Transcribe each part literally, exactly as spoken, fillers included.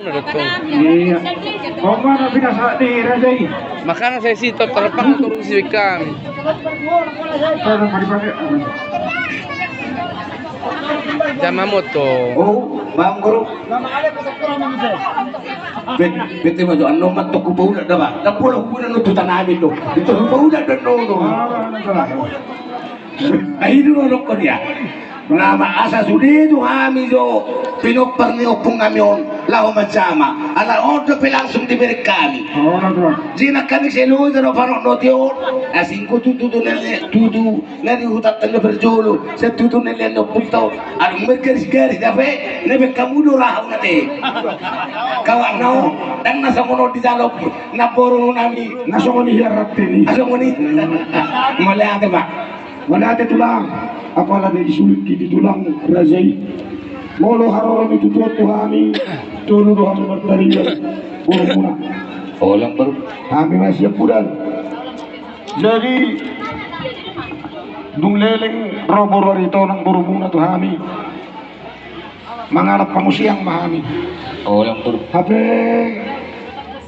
Iya. Kau mana pinasa di raja i? Makana sai sitop tarpang turun si kami. Sana mau dipakai. Jama moto. Oh, bang guru. Bet, bet ma jo anno mat tu kupa udah dah, bang. Dah pola kupa udah nutu tanami tu. Itu kupa udah dan nono. Ai dulu rokok dia. Nama asa sude tu hami jo pinompar ni ompung nami on laho manjama. Ala on dope langsung dibereng hami. Jinak hami selu jero panok noti on. Asingku tutu tu nele tutu nele hutat tanda berjolo. Setutu nele no punto. Aduh mergaris-garis dape nebe kamu do rahu nate. Kawak nau dan nasa mono di jalop. Na boru nami. Na songon i hian rap teni. Asongon i. Mauliate, Pak. Mauliate tulang. Apala de isulik di tulang raja i. Molo haroro ni tutu on tu hami. Tolu do hami martarian. Borumuna. Olang baru. Hami masih pudan. Jadi dung leleng ro boru ari tonang borumuna tu hami. Mangalap pangusiang ma hami. Olang tur. Hape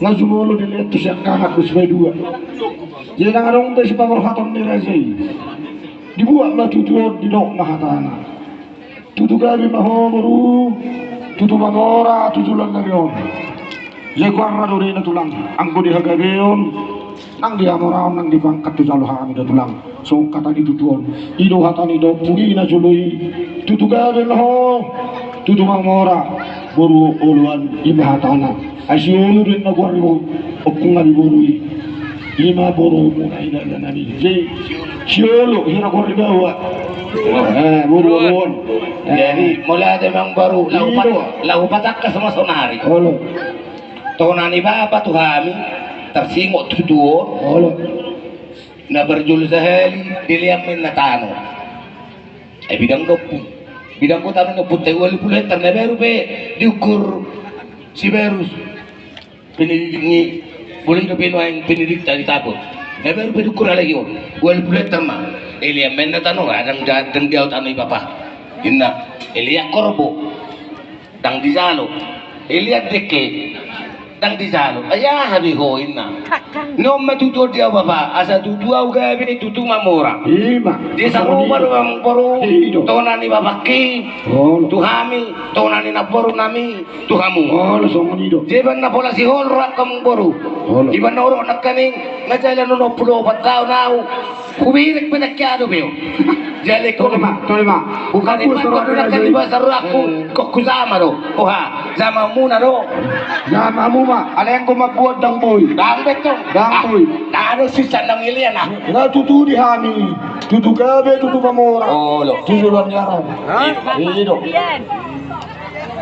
nga jumolo dilean tu siangkangan tu sibaidua. Jadi nang adong be sipaborhaton ni raja i. Dibuat ma tutu on didok ma hatana. Tutu gabe ma ho boru. Tutu mamora tu joloan nami on. Ia goarna do dena tulang, anggo di hagabeon, nang di hamoraon, nang di pangkat tu jalo hami do tulang. Songon hata ni tutu on. I do hata ni do ompung i na jolo i. Tutu gabe ma ho. Tutu mamora. Boru oloan i ma hatana. Ai si olo do na goar ni ompung nami boru i. I ma boru muna i na nami. Jadi si olo hira goar ni baoa. Eh, boru oloan. Eh. Jadi mauliate ma amang boru. Laho patangkas ma sonari. Olo. Tona ni bapa tu hami, tarsingot tutu on. Olo. Na parjolo sahali dilean ma inna tano. Ai bidang do ompung. Bidang do tano ni ompunta i ualu pulu hektar, na baru pe diukur si Barus. Pendidik ni, boleh do pe nuaeng pendidikta di Tapot. Na baru pe diukur halak i on. Ualu pulu hektar ma. Dilean ma inna tano, adang da-, adang diau tano i bapa. Inna, dilean horbo. Ndang dijalo. Dilean dengke. Ndang dijalo. Ai aha be ho inna. Ni on ma tutu on di au bapa. Asa tutu au gabe tutu mamora. Ima. Di sarupa do amang boru. Tona ni bapangki. Tu hami. Tona ni namboru nami. Tu hamu. Jeba na pola sihol rohangku amang boru. Iba na hurok nangkaning. Nga jala na onom pulu opat taon au. Hubirek pe nangkin dope on. Jala ingkon ma. Tole ma. Bukan ingkon ma, ingkon ma nangkin di basa rohangku. Ingkon hujama do. Oha. Jama muna do. Jama muna. Alai ingkon mambuat ndang boi. Ndang betul. Ndang boi. Ndang adong sisa ndang ilean ah. Nga tutu di hami. Tutu gabe tutu mamora. Olo. Tutu luar nyaran. I do.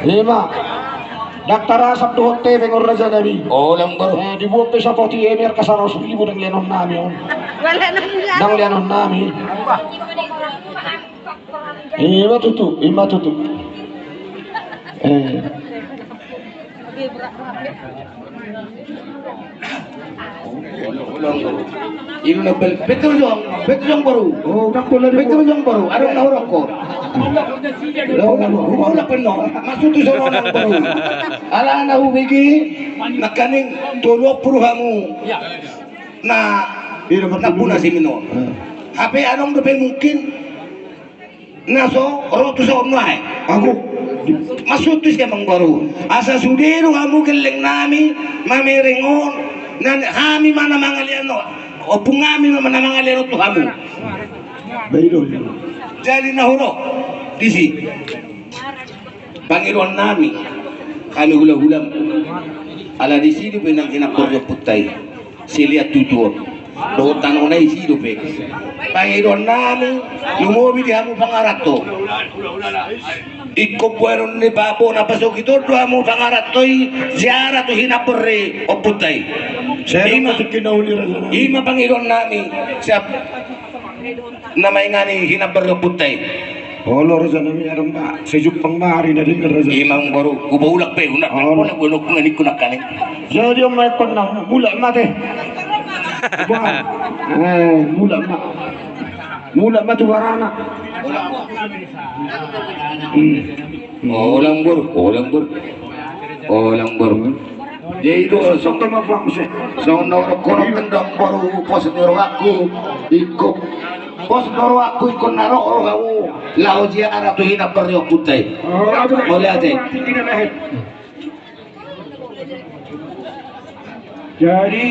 Ima. Ndang tarasap dohot tebeng on raja nami. Olo amang boru. Eh, dibuat pe sapoti eme arga saratus ribu ndang leanon nami on. Ndang leanon nami. Ima tutu, ima tutu. Eh. Ilu na bel, betul jong, betul jong boru. Oh, betul jong boru. Adong na hurok ho. Lo, lo, lo, lo, lo, lo, maksud tu sono na boru. Ala na hubege, nangkaning tolu ompung hamu. Na, na puna si mino. Hape adong dope mungkin. Na so ro tu son nuaeng. Aku. Maksud tu si amang boru. Asa sude do hamu gelleng nami mamereng on. Na hami ma na mangalean on. Ompung nami ma na mangalean on tu hamu. Jadi na hurok disi. Pangidoan nami. Hami hula-hulam. Ala disi dope nang hinambor ni ompunta i. Silean tutu on. Dohot tanona i disi dope. Pangidoan nami, lumobi di hamu pangaranto. Ingkon boanon ni pabona pasogit on do hamu pangaranto i, ziarah tu hinambor ni ompunta i. Ima, ima pangidoan nami. Siap. Na maingani hinambor ni ompunta i. Olo raja nami, adong ma. Sai jumpang ma ari na denggan raja. Ima amang boru, hupaulak pe, unang. Olo. Unang, unang, unang, unang, unang. Jadi on ma ingkon na mulak ma te. Bah. Eh, mulak ma. Mulak ma tu barana. Olo amang boru, olo amang boru. Olang boru. Jadi do songon na ro kono gendang boru pos ni rohangku. Ingkon pos ni rohangku ingkon na ro rohamu. Laho jia na ra tu hina berriok putai. Mauliate. Jadi